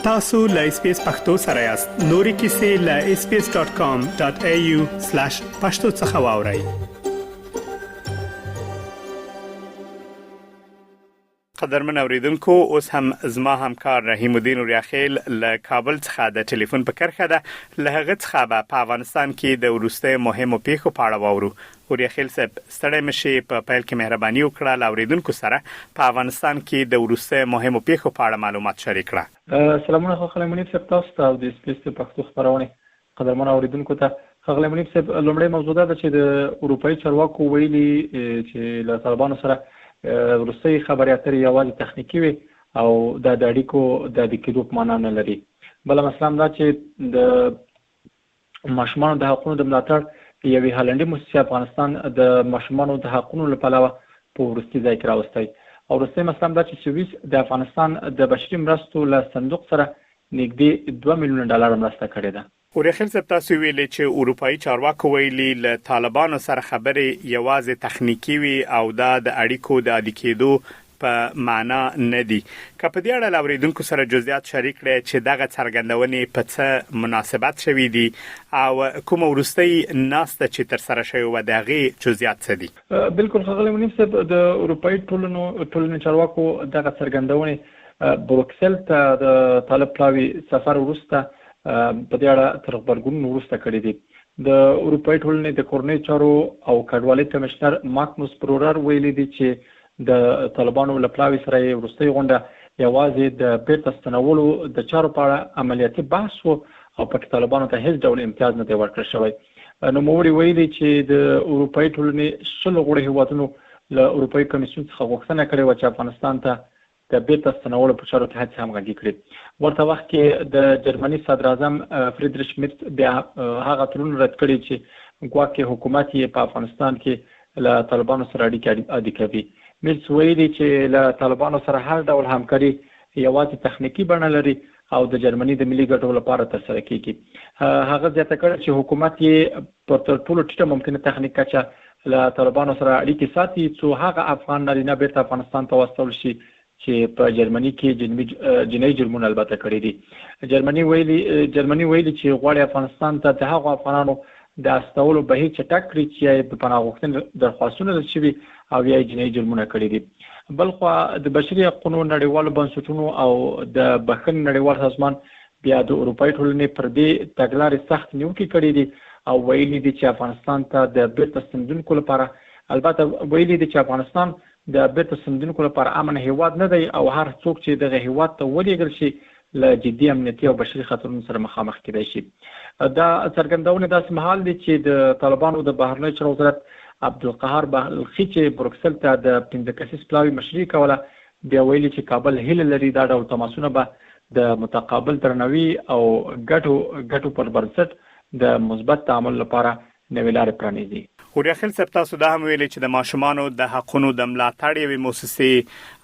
تاسو له اس بي اس پختو سره یاست. نورې کیسې له sbs.com.au/pashto څخه واورئ. قدرمن اوریدونکو، اوس هم زما همکار رحیم الدین اوریاخیل له کابل څخه د ټلیفون په کرښه ده. له هغه څخه به په افغانستان کې د وروستیو مهمو پیښو په اړه واورو. اوریاخیل صاحب، ستړی مه شې، په پیل کې مهرباني وکړه له اوریدونکو سره په افغانستان کې د وروستیو مهمو پیښو په اړه معلومات شریک کړه. سلامونه ښاغلی منیب صاحب، تاسو ته او د اس بي اس د پښتو خپرونې قدرمنو اوریدونکو ته. ښاغلی منیب صاحب، لومړی موضوع دا ده چې د اروپایي چارواکو ویلي چې له طالبانو سره وروستۍ خبرې اترې یوازې تخنیکي وې او دا د اړیکو د عادي کېدو په معنا نه لري. بله مسله هم دا چې د ماشومانو د حقونو د ملاتړ یوې هالنډي موسسې افغانستان د ماشومانو د حقونو له پلوه په وروستي ځای کې راوستی. او وروستۍ مسله هم دا چې سویس د افغانستان د بشري مرستو له صندوق سره نږدې 2 میلیونه ډالر مرسته کړې ده. اورېخیل صاحب، تاسو ویلې چې اروپايي چارواکو ویلي له طالبانو سره خبرې یوازې تخنیکي وې او دا د اړیکو د عادي کېدو په معنا نه دي. که په دې اړه له اورېدونکو سره جزئیات شریک کړئ چې دغه څرګندونې په څه مناسبت شوې دي او کومه وروستۍ ناسته چې ترسره شوې وه د هغې جزئیات څه دي؟ بلکل ښاغلی منیب صاحب، د اروپايي ټولنو ټولنې چارواکو دغه څرګندونې بروکسل ته د طالب پلاوي سفر وروسته په دې اړه تر غبرګونونو وروسته کړې دي. د اروپايي ټولنې د کورنیو چارو او کډوالۍ کمېشنر ماکنوس برورر ویلي دي چې د طالبانو له پلاوي سره یې وروستۍ غونډه یوازې د بېرته ستنولو د چارو په اړه عملیاتي بحث و او پکې طالبانو ته هېڅ ډول امتیاز نه دی ورکړل شوی. نوموړي ویلي چې د اروپايي ټولنې 20 غړو هېوادونو له اروپايي کمېسیون څخه غوښتنه کړې وه چې افغانستان ته د بېرته ستنولو په چارو کې هڅې همغږي کړي. ورته وخت کې د جرمني صدراعظم فریدریش میرڅ بیا هغه تورونه رد کړي چې ګواکې حکومت یې په افغانستان کې له طالبانو سره اړیکې عادي کوي. میرڅ ویلي چې له طالبانو سره هر ډول همکاري یوازې تخنیکي بڼه لري او د جرمني د ملي ګټو لپاره ترسره کېږي. هغه زیاته کړې چې حکومت یې پر تر ټولو ټیټه ممکنه تخنیک کچه له طالبانو سره اړیکې ساتي څو هغه افغان نارینه بیرته افغانستان ته واستول شي چې په جرمني کې جنایي جرمونه البته کړي دي. جرمني ویلي جرمني ویلي چې غواړي افغانستان ته د هغو افغانانو د استولو بهیر چټک کړي چې یا یې د پناه غوښتنې درخواستونه رد شوي او یا یې جنایي جرمونه کړي دي. بلخوا د بشري حقونو نړیوالو بنسټونو او د بښنې نړیوال سازمان بیا د اروپایي ټولنې پر دې تګلارې سخت نیوکې کړې دي او ویلي دي چې افغانستان ته د بیرته ستنیدونکو لپاره البته ویلي دي چې افغانستان د بیرته ستنیدونکو لپاره امن هیواد نه دی او هر څوک چې دغه هیواد ته ولیږل شي له جدي امنیتي او بشري خطرونو سره مخامخ کیدای شي. دا څرګندونې داسې مهال دي چې د طالبانو د بهرنیو چارو وزارت عبدالقهار بلخي چې بروکسل ته د 5 کسیز پلاوي مشري کوله بیا ویلي چې کابل هیله لري دا ډول تماسونه به د متقابل درناوي او ګډو ګټو پر بنسټ د مثبت تعامل لپاره نوې لارې پرانیزي. اوریاخیل صاحب، تاسو دا هم ویلي چې د ماشومانو د حقونو د ملاتړ یوې موسسې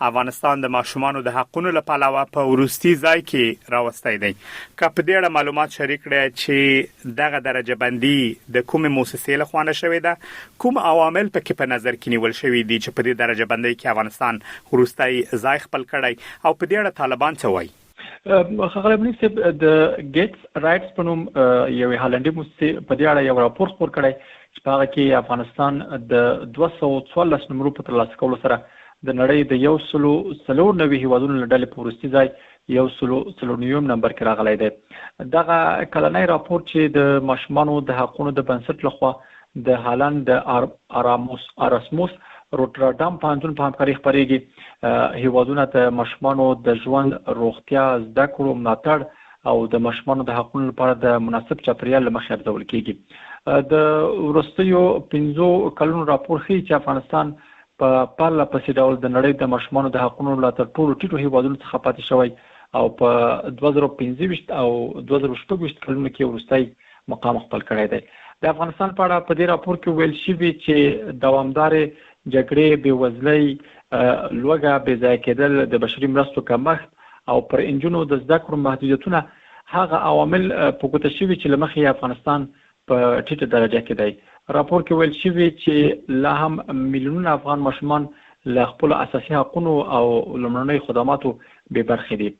افغانستان د ماشومانو د حقونو له پلوه په وروستي ځای کې راوستی دی. که په دې اړه معلومات شریک کړئ چې دغه درجه بندي د کومې موسسې له خوا نه شوې ده، کوم عوامل پکې په نظر کې نیول شوي دي چې په دې درجه بندۍ کې افغانستان وروستی ځای خپل کړی او په دې اړه طالبان څه وايي؟ ښاغلی منیب صاحب، د ګیټس رایټس په نوم یوې هالنډي موسسې په دې اړه یو راپور خپور کړی چې په هغه کې افغانستان د 214 نمرو په ترلاسه کولو سره د نړۍ د 194 هیوادونو له ډلې په وروستي ځای 194 نمبر کې راغلی دی. دغه کلنی راپور چې د ماشومانو د حقونو د بنسټ لخوا د هالند د اراموس اراسموس روټرډام پوهنتون په همکارۍ خپرېږي، هیوادونه د ماشومانو د ژوند، روغتیا، زده کړو ملاتړ او د ماشومانو د حقونو لپاره د مناسب چاپېریال له مخې ارزول کېږي. د وروستیو 5 کلونو راپور ښيي چې افغانستان په پرله پسې ډول د نړۍ د ماشومانو د حقونو له تر ټولو ټیټو هیوادونو څخه پاتې شوی او په 2025 او 2026 کلونو کې وروستی مقام خپل کړی دی. د افغانستان په اړه په دې راپور کې ویل شوي چې دوامدارې جګړې، بېوزلۍ، لوږه، بې ځایه کېدل، د بشري مرستو کمښت او پر انجونو د زده کړو محدودیتونه هغه عوامل په ګوته شوي چې له مخې یې افغانستان په ټیټه درجه کې دی. راپور کې ویل شوي چې لا هم میلیونونه افغان ماشومان له خپلو اساسي حقونو او لومړنیو خدماتو بې برخې دي.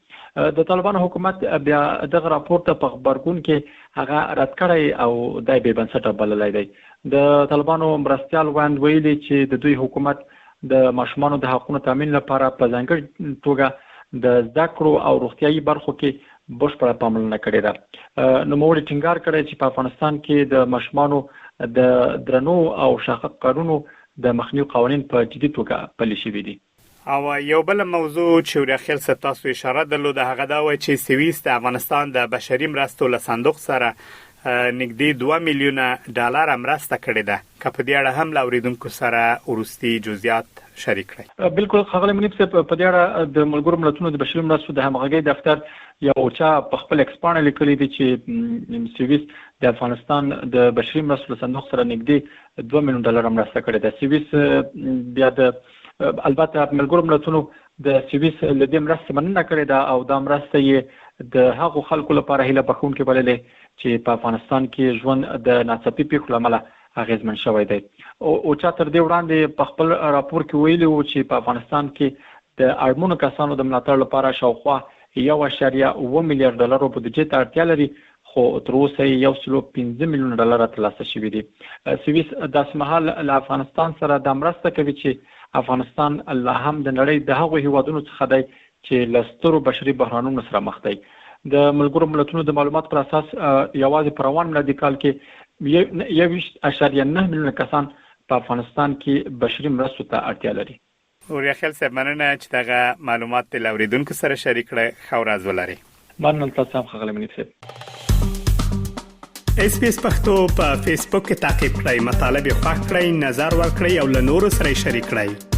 د طالبانو حکومت بیا دغه راپور ته په غبرګون کې هغه رد کړی او دا یې بې بنسټه بللی دی. د طالبانو مرستیال ویاند ویلي چې د دوی حکومت د ماشومانو د حقونو تامین لپاره په ځانګړي توګه د زده کړو او روغتیايي برخو کې بشپړه پاملرنه کړې ده. نوموړي ټینګار کړی چې په افغانستان کې د ماشومانو د درنو او شاقه کارونو د مخنیوي قوانین په جدي توګه پلي شوي دي. او یو بله موضوع چې وریاخیل صاحب تاسو اشاره درلوده هغه دا وه چې سویس د افغانستان د بشري مرستو له صندوق سره نږدې 2 میلیونه ډالره مرسته کړې ده که په دې اړه هم له اوریدونکو سره وروستي جزئیات شریک کړئ. بلکل ښاغلی منیب صاحب په دې اړه د ملګرو ملتونو د بشري مرستو د همغږۍ دفتر یا اوچا په خپل ایکس پاڼه لیکلي دي چې سویس د افغانستان د بشري مرستو له صندوق سره نږدې 2 میلیون ډالر مرسته کړې ده. سویس بیا د البته ملګرو ملتونو د سویس له دې مرستې مننه کړې ده او دا مرسته یې د هغو خلکو لپاره هیله بښونکې بللې چې په افغانستان کې ژوند د ناڅاپي پیښو له امله اغیزمن شوی دی. اوچا تر دې وړاندې په خپل راپور کې ویلي وو چې په افغانستان کې د اړمنو کسانو د ملاتړ لپاره شاوخوا 1.7 میلیارډ ډالرو بودجې ته اړتیا لري خو تر اوسه یې یو سلو پنځه میلیونه ډالره ترلاسه شوي دي. سویس داسې مهال له افغانستان سره دا مرسته کوي چې افغانستان لا هم د نړۍ د هغو هېوادونو څخه دی چې له سترو بشري بحرانونو سره مخ دی. د ملګرو ملتونو د معلوماتو پر اساس یوازې په روان میلادي کال کې 21.9 میلیونه کسان په افغانستان کې بشري مرستو ته اړتیا لري. اوریاخیل صاحب مننه چې دغه معلومات دې له اوریدونکو سره شریک کړه ښه ورځ ولرئ. مننه له تاسو هم ښاغلی منیب صاحب. اس پی اس پختو په فیسبوک کې تا کې پلی مطلب یو فاک کړئ نظر ور کړئ او له نورو سره شریک کړئ.